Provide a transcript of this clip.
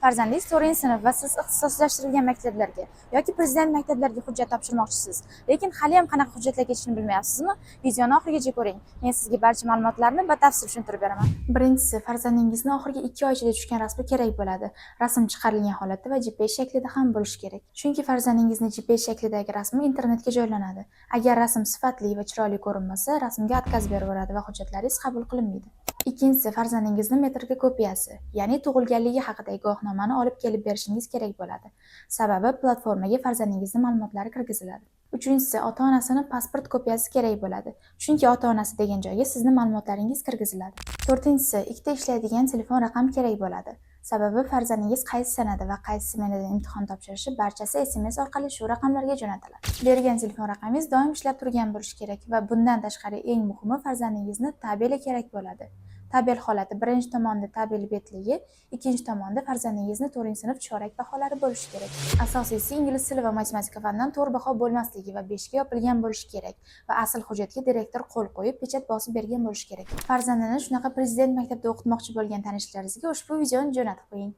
Farzandingiz 4-sinf va siz ixtisoslashtirilgan maktablarga yoki prezident maktablariga hujjat topshirmoqchisiz, lekin haliyam qanaqa hujjatlar ketishini bilmayapsizmi? Videoni oxirigacha ko'ring. Men sizga barcha ma'lumotlarni batafsil tushuntirib beraman. Birinchisi, farzandingizni oxirgi 2 oy ichida tushgan rasmi kerak bo'ladi. Rasm chiqarilgan holatda va JPEG shaklida ham bo'lishi kerak. Chunki farzandingizni JPEG shaklidagi rasmi internetga joylanadi. Agar rasm sifatli va chiroyli ko'rinmasa, rasmga отказ beraveradi va hujjatlaringiz qabul qilinmaydi. Ikkinchisi, farzandingizni metrika kopiyasi, ya'ni tug'ilganligi haqidagi guvohnomani olib kelib berishingiz kerak bo'ladi. Sababi platformaga farzandingizni ma'lumotlari kirgiziladi. Uchinchisi, ota-onasini pasport kopiyasi kerak bo'ladi. Chunki ota-onasi degan joyga sizni ma'lumotlaringiz kirgiziladi. To'rtinchisi, ikkita ishlaydigan telefon raqam kerak bo'ladi. Sababi farzandingiz qaysi sanada va qaysi smenada imtihon topshirishi barchasi SMS orqali shu raqamlarga jo'natiladi. Bergan telefon raqamingiz doim ishlab turgan bo'lishi kerak va bundan tashqari, eng muhimi, farzandingizni tabeli kerak bo'ladi. Tabel holati: birinchi tomonda tabel betligi, ikkinchi tomonda farzandingizni 4-sinf chorak baholari bo'lishi kerak. Asosiysi, ingliz tili va matematika fanidan to'rt baho bo'lmasligi va 5 ga yopilgan bo'lishi kerak va asl hujjatga direktor qo'l qo'yib, pechat bosib bergan bo'lishi kerak. Farzandini shunaqa prezident maktabida o'qitmoqchi bo'lgan tanishlaringizga ushbu videoni jo'natib qo'ying.